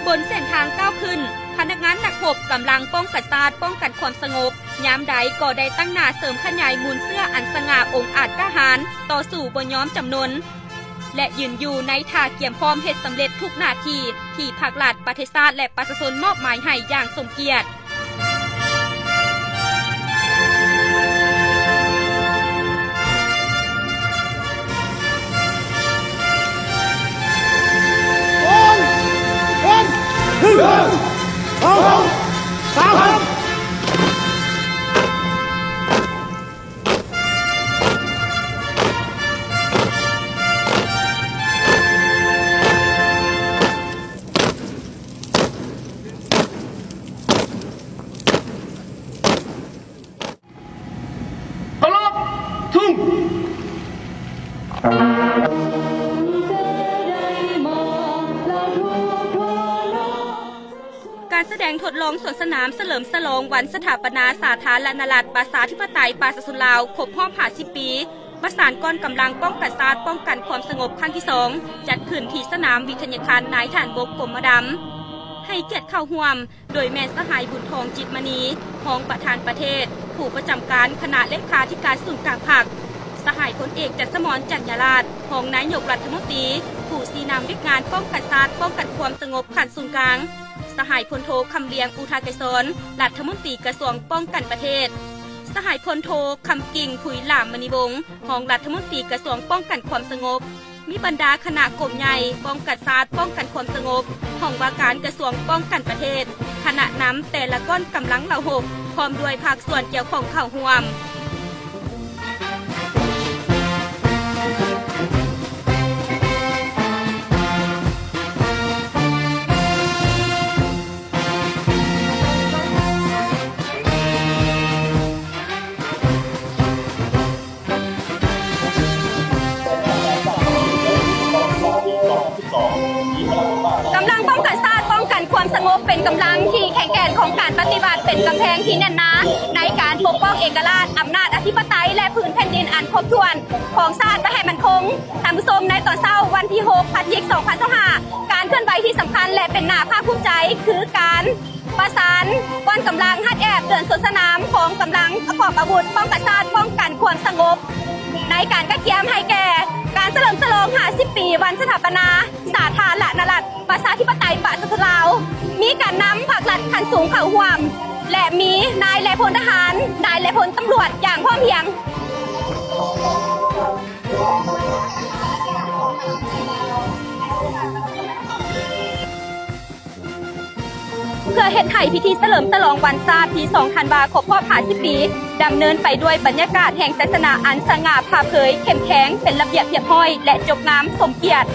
ບົນເສັ້ນທາງກ້າວຂຶ້ນ, ພະນັກງານນັກຮົບກຳລັງປ້ອງກັນຊາດ, ປ້ອງກັນຄວາມສະຫງົບ ຍາມໃດກໍໄດ້ຕັ້ງໜ້າເສີມຂະຫຍາຍມູນເຊື້ອອັນສະຫງ່າອົງອາດກ້າຫານ, ຕໍ່ສູ້ບໍ່ຍອມຈຳນົນ ແລະ ຢືນຢູ່ໃນທ່າກຽມພ້ອມເຮັດສຳເລັດທຸກໜ້າທີ່ທີ່ພັກລັດ, ປະເທດຊາດ ແລະ ປະຊາຊົນມອບໝາຍໃຫ້ຢ່າງສົມກຽດ. ເຄົາລົບທຸງ! ການສະແດງທົດລອງສວນສະໜາມສະເຫຼີມສະຫຼອງວັນສະຖາປະນາສາທາລະນະລັດ ປະຊາທິປະໄຕ ປະຊາຊົນລາວ ຄົບຮອບຫ້າສິບປີ ປະສານກອງກຳລັງປ້ອງກັນຊາດ ປ້ອງກັນຄວາມສະຫງົບຄັ້ງທີສອງ ຈັດຂຶ້ນທີ່ສະໜາມວິທະຍາຄານນາຍທະຫານບົກກົມມະດຳ. ໃຫ້ກຽດເຂົ້າຮ່ວມ ໂດຍແມ່ນສະຫາຍ ບຸນທອງ ຈິດມະນີ ຮອງປະທານປະເທດ, ຜູ້ປະຈຳການຄະນະເລຂາທິການສູນກາງພັກ, ສະຫາຍ ພົນເອກ ຈັນສະໝອນ ຈັນຍາລາດ ຮອງນາຍົກລັດຖະມົນຕີ, ຜູ້ຊີ້ນຳວຽກງານປ້ອງກັນຊາດ, ປ້ອງກັນຄວາມສະຫງົບຂັ້ນສູນກາງ, ສະຫາຍ ພົນໂທ ຄຳລຽງ ອຸທາໄກສອນ ລັດຖະມົນຕີກະຊວງປ້ອງກັນປະເທດ, ສະຫາຍ ພົນໂທ ຄຳກິ່ງ ຜຸຍຫຼາມມະນີວົງ ຮອງລັດຖະມົນຕີກະຊວງປ້ອງກັນຄວາມສະຫງົບ, ມີບັນດາຄະນະກົມໃຫຍ່ປ້ອງກັນຊາດ, ປ້ອງກັນຄວາມສະຫງົບ, ຫ້ອງວ່າການກະຊວງປ້ອງກັນປະເທດ, ຄະນະນຳແຕ່ລະກ້ອນກຳລັງເຫຼົ່າຮົບ ພ້ອມດ້ວຍພາກສ່ວນກ່ຽວຂ້ອງເຂົ້າຮ່ວມ. ກຳລັງປ້ອງກັນຊາດ, ປ້ອງກັນຄວາມສະຫງົບ ເປັນກຳລັງທີ່ແຂງແກ່ນຂອງການປະຕິວັດ, ເປັນກຳແພງທີ່ແໜ້ນໜາໃນການປົກປ້ອງເອກະລາດ, ອຳນາດອະທິປະໄຕ ແລະ ພື້ນແຜ່ນດິນອັນຄົບຖ້ວນຂອງຊາດໄວ້ໃຫ້ໝັ້ນຄົງ. ທ່ານຜູ້ຊົມ, ໃນຕອນເຊົ້າວັນທີຫົກ ພະຈິກ ສອງພັນຊາວຫ້າ ການເຄື່ອນໄຫວທີ່ສຳຄັນ ແລະ ເປັນໜ້າພາກພູມໃຈ ຄືການ ປະສານກອງກຳລັງຮັດແອບເດີ່ນສວນສະໜາມຂອງກຳລັງປະກອບອາວຸດປ້ອງກັນຊາດ, ປ້ອງກັນຄວາມສະຫງົບ ໃນການກະກຽມໃຫ້ແກ່ການສະເຫຼີມສະຫຼອງຫ້າສິບປີວັນສະຖາປະນາສາທາລະນະລັດ ປະຊາທິປະໄຕ ປະຊາຊົນລາວ. ມີການນຳພັກລັດຂັ້ນສູງເຂົ້າຮ່ວມ ແລະ ມີນາຍ ແລະ ພົນທະຫານ, ນາຍ ແລະ ພົນຕຳຫຼວດຢ່າງພ້ອມພຽງ. ເພື່ອເຮັດໃຫ້ພິທີສະເຫຼີມສະຫຼອງວັນຊາດທີສອງທັນວາ ຄົບຮອບຫ້າສິບປີ ດຳເນີນໄປດ້ວຍບັນຍາກາດແຫ່ງໄຊຊະນະອັນສະຫງ່າຜ່າເຜີຍ, ເຂັ້ມແຂງ, ເປັນລະບຽບຮຽບຮ້ອຍ ແລະ ຈົບງາມສົມກຽດ.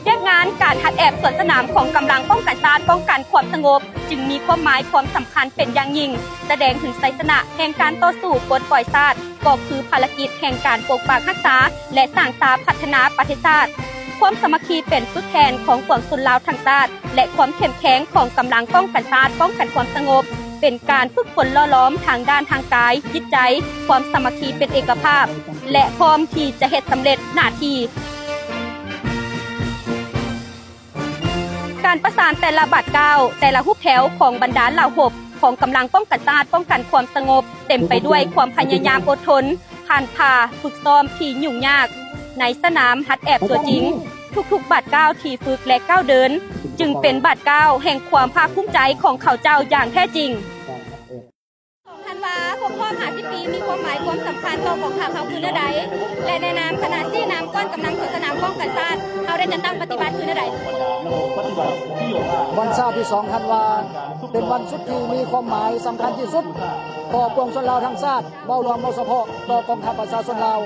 ວຽກງານການຮັດແອບສວນສະໜາມຂອງກຳລັງປ້ອງກັນຊາດ, ປ້ອງກັນຄວາມສະຫງົບ ຈຶ່ງມີຄວາມໝາຍຄວາມສຳຄັນເປັນຢ່າງຍິ່ງ, ສະແດງເຖິງໄຊຊະນະແຫ່ງການຕໍ່ສູ້ປົດປ່ອຍຊາດ ກໍຄືພາລະກິດແຫ່ງການປົກປັກຮັກສາ ແລະ ສ້າງສາພັດທະນາປະເທດຊາດ. ຄວາມສາມັກຄີເປັນປຶກແຜ່ນຂອງປວງຊົນລາວທັງຊາດ ແລະ ຄວາມເຂັ້ມແຂງຂອງກຳລັງປ້ອງກັນຊາດ, ປ້ອງກັນຄວາມສະຫງົບ ເປັນການຝຶກຝົນຫຼໍ່ຫຼອມທາງດ້ານທາງກາຍ, ຈິດໃຈ, ຄວາມສາມັກຄີເປັນເອກະພາບ ແລະ ພ້ອມທີ່ຈະເຮັດສຳເລັດໜ້າທີ່. ການປະສານແຕ່ລະບາດກ້າວ, ແຕ່ລະຮູບແຖວຂອງບັນດາເຫຼົ່າຮົບຂອງກຳລັງປ້ອງກັນຊາດ, ປ້ອງກັນຄວາມສະຫງົບ ເຕັມໄປດ້ວຍຄວາມພະຍາຍາມອົດທົນ, ຜ່ານຜ່າຝຶກຊ້ອມທີ່ຫຍຸ້ງຍາກ. ໃນສະໜາມຮັດແອບຕົວຈິງ, ທຸກໆບາດກ້າວທີ່ຝຶກ ແລະ ກ້າວເດີນ ຈຶ່ງເປັນບາດກ້າວແຫ່ງຄວາມພາກພູມໃຈຂອງເຂົາເຈົ້າຢ່າງແທ້ຈິງ. ສອງທັນວາ ຄົບຮອບຫ້າສິບປີ ມີຄວາມໝາຍຄວາມສຳຄັນຕໍ່ກອງທັບເຮົາຄືແນວໃດ ແລະ ໃນນາມຄະນະຊີ້ນຳກອງກຳລັງສວນສະໜາມປ້ອງກັນຊາດ ເຮົາໄດ້ຈັດຕັ້ງປະຕິບັດຄືແນວໃດ? ວັນຊາດທີສອງທັນວາ ເປັນວັນສຸດທີ່ມີຄວາມໝາຍສຳຄັນທີ່ສຸດຕໍ່ປວງຊົນລາວທັງຊາດ, ເວົ້າລວມ, ເວົ້າສະເພາະຕໍ່ກອງທັບປະຊາຊົນລາວ.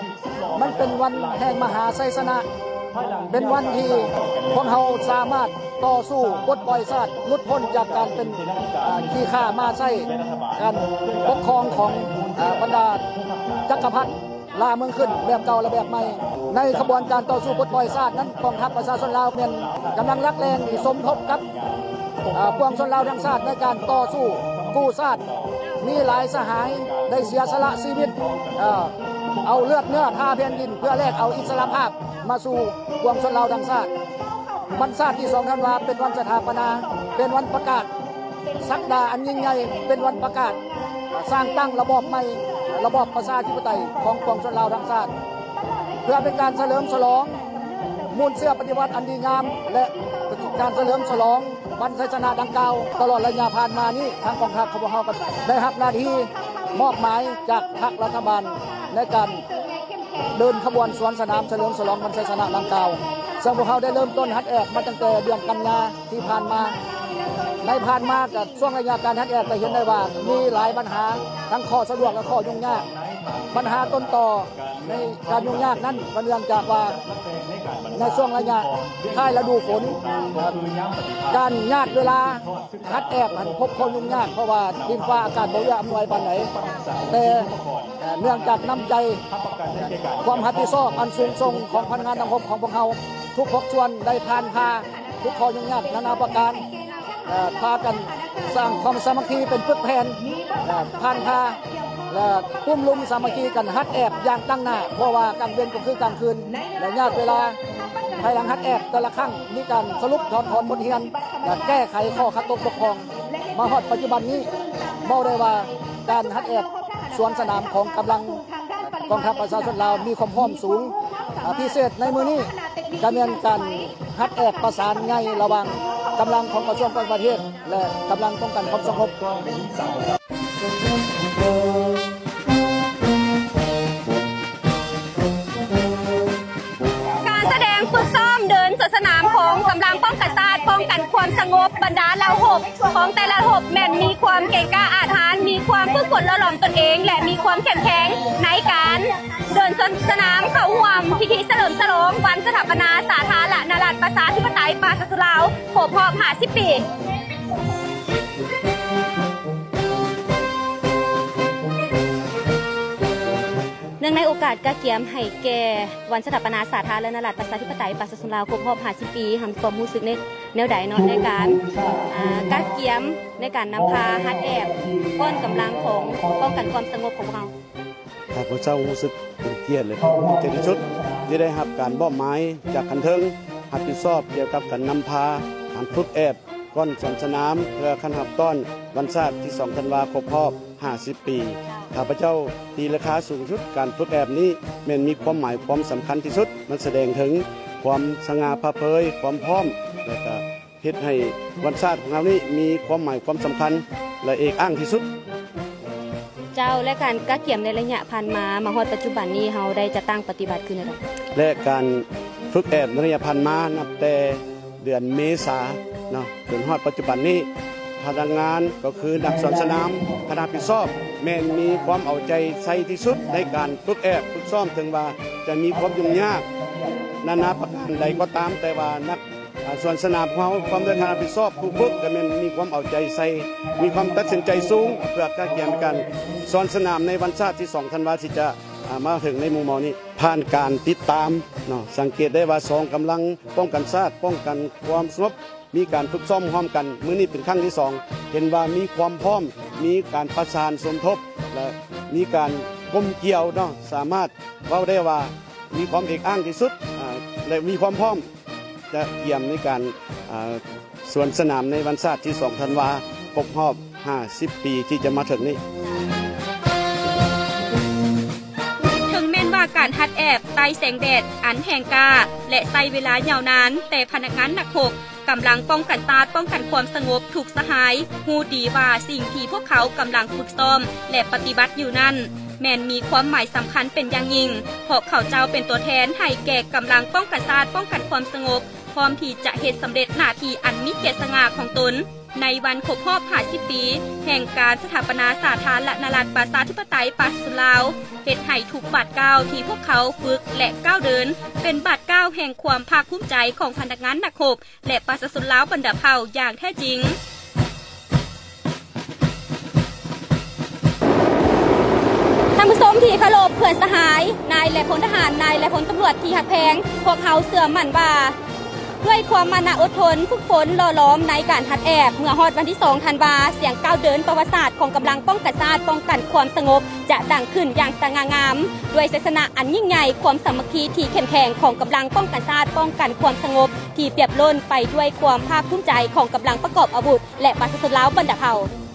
ມັນເປັນວັນແຫ່ງມະຫາໄຊຊະນະ ເປັນວັນທີ່ພວກເຮົາສາມາດຕໍ່ສູ້ປົດປ່ອຍຊາດ ຫຼຸດພົ້ນຈາກການເປັນ ອາ ຂີ້ຂ້າມ້າໃຊ້ການປົກຄອງຂອງ ອາ ບັນດາຈັກກະພັດ ລ່າເມືອງຂຶ້ນແບບເກົ່າ ແລະ ແບບໃໝ່. ໃນຂະບວນການຕໍ່ສູ້ປົດປ່ອຍຊາດນັ້ນ ກອງທັບປະຊາຊົນລາວແມ່ນກຳລັງຫຼັກແຫຼ່ງທີ່ສົມທົບກັບ ອາ ປວງຊົນລາວທັງຊາດໃນການຕໍ່ສູ້ກູ້ຊາດ. ມີຫຼາຍສະຫາຍໄດ້ເສຍສະຫຼະຊີວິດ ເອົາເລືອດເນື້ອທາແຜ່ນດິນ ເພື່ອແລກເອົາອິດສະຫຼະພາບມາສູ່ປວງຊົນລາວທັງຊາດ. ວັນຊາດທີສອງທັນວາ ເປັນວັນສະຖາປະນາ ເປັນວັນປະກາດ ສັກດາອັນຍິ່ງໃຫຍ່ ເປັນວັນປະກາດສ້າງຕັ້ງລະບອບໃໝ່ ລະບອບປະຊາທິປະໄຕຂອງປວງຊົນລາວທັງຊາດ ເພື່ອເປັນການສະເຫຼີມສະຫຼອງມູນເຊື້ອປະຕິວັດອັນດີງາມ ແລະ ການສະເຫຼີມສະຫຼອງວັນໄຊຊະນະດັ່ງກ່າວ. ຕະຫຼອດໄລຍະຜ່ານມານີ້ ທາງກອງທັບຂອງພວກເຮົາກໍໄດ້ຮັບໜ້າທີ່ມອບໝາຍຈາກພັກລັດຖະບານໃນການ ເດີນຂະບວນສວນສະໜາມສະເຫຼີມສະຫຼອງວັນໄຊຊະນະດັ່ງກ່າວ, ເຊິ່ງພວກເຮົາໄດ້ເລີ່ມຕົ້ນຮັດແອບມາຕັ້ງແຕ່ເດືອນກັນຍາທີ່ຜ່ານມາ. ໃນຜ່ານມາກະຊ່ວງໄລຍະການຮັດແອບກະເຫັນໄດ້ວ່າມີຫຼາຍບັນຫາ ທັງຂໍ້ສະດວກ ແລະ ຂໍ້ຫຍຸ້ງຍາກ. ບັນຫາຕົ້ນຕໍໃນການຫຍຸ້ງຍາກນັ້ນກະເນື່ອງຈາກວ່າໃນຊ່ວງໄລຍະທ້າຍລະດູຝົນ ການຍາດເວລາ ຮັດແອບຫັ້ນພົບຄວາມຫຍຸ້ງຍາກ ເພາະວ່າດິນຟ້າອາກາດບໍ່ເອື້ອອຳນວຍປານໃດ, ແຕ່ ເອີ ເນື່ອງຈາກນ້ຳໃຈ ຄວາມຮັບຜິດຊອບອັນສູງສົ່ງຂອງພະນັກງານນັກຮົບຂອງພວກເຮົາ ທຸກພາກສ່ວນໄດ້ຜ່ານຜ່າທຸກຂໍ້ຫຍຸ້ງຍາກນານາປະການ, ເອີ ພາກັນສ້າງຄວາມສາມັກຄີເປັນປຶກແຜ່ນ, ເອີ ຜ່ານຜ່າ ແລະ ກຸມລຸມສາມັກຄີກັນຮັດແອບຢ່າງຕັ້ງໜ້າ ບໍ່ວ່າກາງເວັນກໍຄືກາງຄືນ. ໄລຍະເວລາພາຍຫຼັງຮັດແອບແຕ່ລະຄັ້ງ ມີການສະຫຼຸບຖອດຖອນບົດຮຽນ ແລະ ແກ້ໄຂຂໍ້ຂັດຕົກບົກຜ່ອງ. ມາຮອດປັດຈຸບັນນີ້ ເວົ້າໄດ້ວ່າການຮັດແອບສວນສະໜາມຂອງກຳລັງກອງທັບປະຊາຊົນລາວມີຄວາມພ້ອມສູງ. ອາ ພິເສດໃນມື້ນີ້ກະແມ່ນການຮັດແອບປະສານໃຫຍ່ລະຫວ່າງກຳລັງຂອງກະຊວງປ້ອງກັນປະເທດ ແລະ ກຳລັງປ້ອງກັນຄວາມສະຫງົບ. ການສະແດງຝຶກຊ້ອມເດີນສວນສະໜາມຂອງກຳລັງປ້ອງກັນຊາດ ປ້ອງກັນຄວາມສະຫງົບ ບັນດາເຫຼົ່າຮົບຂອງແຕ່ລະຮົບແມ່ນມີຄວາມເກັ່ງກ້າອາດຫານ, ມີຄວາມຝຶກຝົນຫຼໍ່ຫຼອມຕົນເອງ ແລະ ມີຄວາມເຂັ້ມແຂງໃນການເດີນສວນສະໜາມເຂົ້າຮ່ວມພິທີສະເຫຼີມສະຫຼອງວັນສະຖາປະນາສາທາລະນະລັດປະຊາທິປະໄຕປະຊາຊົນລາວ ຄົບຮອບຫ້າສິບປີ. ເນື່ອງໃນໂອກາດກະກຽມໃຫ້ແກ່ວັນສະຖາປະນາສາທາລະນະລັດປະຊາທິປະໄຕປະຊາຊົນລາວຄົບຮອບຫ້າສິບປີ ທ່ານມີຄວາມຮູ້ສຶກໃນແນວໃດເນາະ ໃນການ ອາ ກະກຽມໃນການນຳພາຮັດແອບກ້ອນກຳລັງຂອງປ້ອງກັນຄວາມສະຫງົບຂອງພວກເຮົາ? ຂ້າພະເຈົ້າຮູ້ສຶກເປັນກຽດ ແລະ ເປັນພູມໃຈທີ່ສຸດ ທີ່ໄດ້ຮັບການມອບໝາຍຈາກຂັ້ນເທິງ ຮັບຜິດຊອບກ່ຽວກັບການນຳພາການຝຶກແອບ ກ່ອນສວນສະໜາມ ເພື່ອຄັນຮັບຕ້ອນວັນຊາດທີສອງທັນວາຄົບຮອບຫ້າສິບປີ. ຂ້າພະເຈົ້າຕີລາຄາສູງສຸດ ການຝຶກແອບນີ້ແມ່ນມີຄວາມໝາຍຄວາມສຳຄັນທີ່ສຸດ. ມັນສະແດງເຖິງຄວາມສະຫງ່າຜ່າເຜີຍ, ຄວາມພ້ອມ ແລະ ກະເຮັດໃຫ້ວັນຊາດຂອງເຮົານີ້ມີຄວາມໝາຍຄວາມສຳຄັນ ແລະ ເອກອ້າງທີ່ສຸດ. ເຈົ້າ ແລະ ການກະກຽມໃນໄລຍະຜ່ານມາ ມາຮອດປັດຈຸບັນນີ້ ເຮົາໄດ້ຈັດຕັ້ງປະຕິບັດຄືແນວໃດ? ແລະ ການຝຶກແອບໃນໄລຍະຜ່ານມາ ນັບແຕ່ເດືອນເມສາເນາະ ຈົນຮອດປັດຈຸບັນນີ້ ພະນັກງານກໍຄືນັກສວນສະໜາມ ຄະນະຮັບຜິດຊອບ ແມ່ນມີຄວາມເອົາໃຈໃສ່ທີ່ສຸດໃນການຝຶກແອບຝຶກຊ້ອມ. ເຖິງວ່າຈະມີຄວາມຫຍຸ້ງຍາກນານາປະການໃດກໍຕາມ ແຕ່ວ່ານັກ ອາ ສວນສະໜາມຂອງເຮົາ ພ້ອມດ້ວຍຄະນະຮັບຜິດຊອບຜູ້ຝຶກ ກະແມ່ນມີຄວາມເອົາໃຈໃສ່ ມີຄວາມຕັດສິນໃຈສູງ ເພື່ອກະກຽມການສວນສະໜາມໃນວັນຊາດທີສອງທັນວາ ທີ່ຈະ ອາ ມາເຖິງໃນມຸມເຮົານີ້. ຜ່ານການຕິດຕາມເນາະ ສັງເກດໄດ້ວ່າສອງກຳລັງປ້ອງກັນຊາດ ປ້ອງກັນຄວາມສະຫງົບ ມີການຝຶກຊ້ອມຮ່ວມກັນ ມື້ນີ້ເປັນຄັ້ງທີສອງ ເຫັນວ່າມີຄວາມພ້ອມ ມີການປະສານສົມທົບ ແລະ ມີການກົມກຽວເນາະ ສາມາດເວົ້າໄດ້ວ່າ ມີຄວາມເອກອ້າງທີ່ສຸດ ອາ ແລະ ມີຄວາມພ້ອມຈະກຽມໃນການ ອາ ສວນສະໜາມໃນວັນຊາດທີສອງທັນວາ ຄົບຮອບຫ້າສິບປີທີ່ຈະມາເຖິງນີ້. ເຖິງແມ່ນວ່າການຮັດແອບໃຕ້ແສງແດດອັນແຮງກ້າ ແລະ ໃຊ້ເວລາຍາວນານ, ແຕ່ພະນັກງານນັກຮົບ ກຳລັງປ້ອງກັນຊາດ ປ້ອງກັນຄວາມສະຫງົບທຸກສະຫາຍ ຮູ້ດີວ່າສິ່ງທີ່ພວກເຂົາກຳລັງຝຶກຊ້ອມ ແລະ ປະຕິບັດຢູ່ນັ້ນ ແມ່ນມີຄວາມໝາຍສຳຄັນເປັນຢ່າງຍິ່ງ, ເພາະເຂົາເຈົ້າເປັນຕົວແທນໃຫ້ແກ່ກຳລັງປ້ອງກັນຊາດ ປ້ອງກັນຄວາມສະຫງົບ, ພ້ອມທີ່ຈະເຮັດສຳເລັດໜ້າທີ່ອັນມີກຽດສະຫງ່າຂອງຕົນ. ໃນວັນຄົບຮອບຫ້າສິບປີ ແຫ່ງການສະຖາປະນາສາທາລະນະລັດ ປະຊາທິປະໄຕ ປະຊາຊົນລາວ ເຮັດໃຫ້ທຸກບາດກ້າວທີ່ພວກເຂົາຝຶກ ແລະ ກ້າວເດີນ ເປັນບາດກ້າວແຫ່ງຄວາມພາກພູມໃຈຂອງພະນັກງານນັກຮົບ ແລະ ປະຊາຊົນລາວບັນດາເຜົ່າຢ່າງແທ້ຈິງ. ທ່ານຜູ້ຊົມທີ່ເຄົາລົບ, ເພື່ອນສະຫາຍ, ນາຍ ແລະ ພົນທະຫານ, ນາຍ ແລະ ພົນຕຳຫຼວດທີ່ຮັກແພງ, ພວກເຮົາເຊື່ອໝັ້ນວ່າ ດ້ວຍຄວາມມານະອົດທົນ, ຝຶກຝົນ, ຫຼໍ່ຫຼອມໃນການຮັດແອບ, ເມື່ອຮອດວັນທີສອງທັນວາ, ສຽງກ້າວເດີນປະຫວັດສາດຂອງກຳລັງປ້ອງກັນຊາດ, ປ້ອງກັນຄວາມສະຫງົບ ຈະດັງຂຶ້ນຢ່າງສະຫງ່າງາມ, ດ້ວຍໄຊຊະນະອັນຍິ່ງໃຫຍ່, ຄວາມສາມັກຄີທີ່ເຂັ້ມແຂງຂອງກຳລັງປ້ອງກັນຊາດ, ປ້ອງກັນຄວາມສະຫງົບ ທີ່ປຽບລົ້ນໄປດ້ວຍຄວາມພາກພູມໃຈຂອງກຳລັງປະກອບອາວຸດ ແລະ ປະຊາຊົນລາວບັນດາເຜົ່າ.